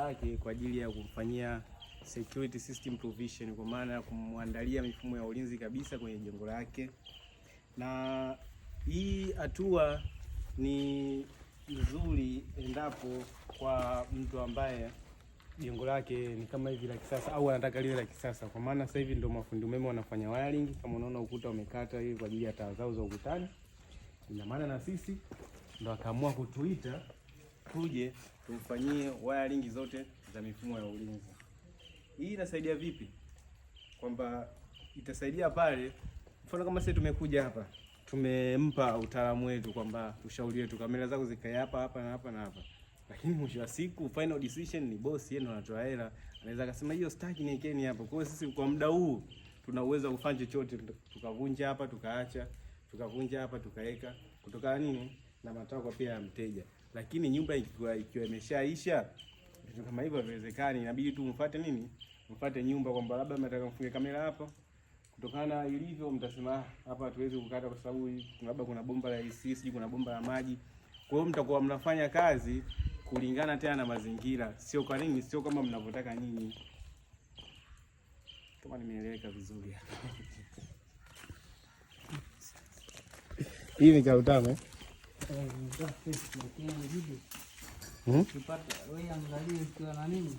lake kwa ajili ya kumfanyia security system provision, kwa maana ya kumwandalia mifumo ya ulinzi kabisa kwenye jengo lake. Na hii hatua ni nzuri endapo kwa mtu ambaye jengo lake ni kama hivi la kisasa au anataka liwe la kisasa, kwa maana sasa hivi ndio mafundi umeme wanafanya wiring. Kama unaona ukuta umekata hivi kwa ajili ya taa zao za ukutani, ina maana na sisi ndo akaamua kutuita tuje tumfanyie wiring zote za mifumo ya ulinzi. Hii inasaidia vipi? Kwamba itasaidia pale, mfano kama sisi tumekuja hapa tumempa utaalamu wetu kwamba ushauri wetu, kamera zako zikae hapa hapa na hapa na hapa, lakini mwisho wa siku final decision ni boss, yeye ndo anatoa hela, anaweza akasema hiyo staki, niwekeni hapo. Kwa hiyo sisi kwa muda huu tuna uwezo wa kufanya chochote, tukavunja hapa tukaacha, tukavunja hapa tukaweka, kutokana nini na matakwa pia ya mteja. Lakini nyumba ikiwa imeshaisha, vitu kama hivyo haviwezekani, inabidi tu mfuate nini, mfuate nyumba kwamba labda mnataka mfunge kamera hapo kutokana na ilivyo, mtasema, "Ah, hapa hatuwezi kukata kwa sababu labda kuna bomba la AC, sijui kuna bomba la maji." Kwa hiyo mtakuwa mnafanya kazi kulingana tena na mazingira, sio kwa nini, sio kama mnavyotaka nyinyi. Kama nimeeleweka vizuri. Hii ni kautame. Eh, lakini Hmm? ukipata wewe angalie ukiwa na nini.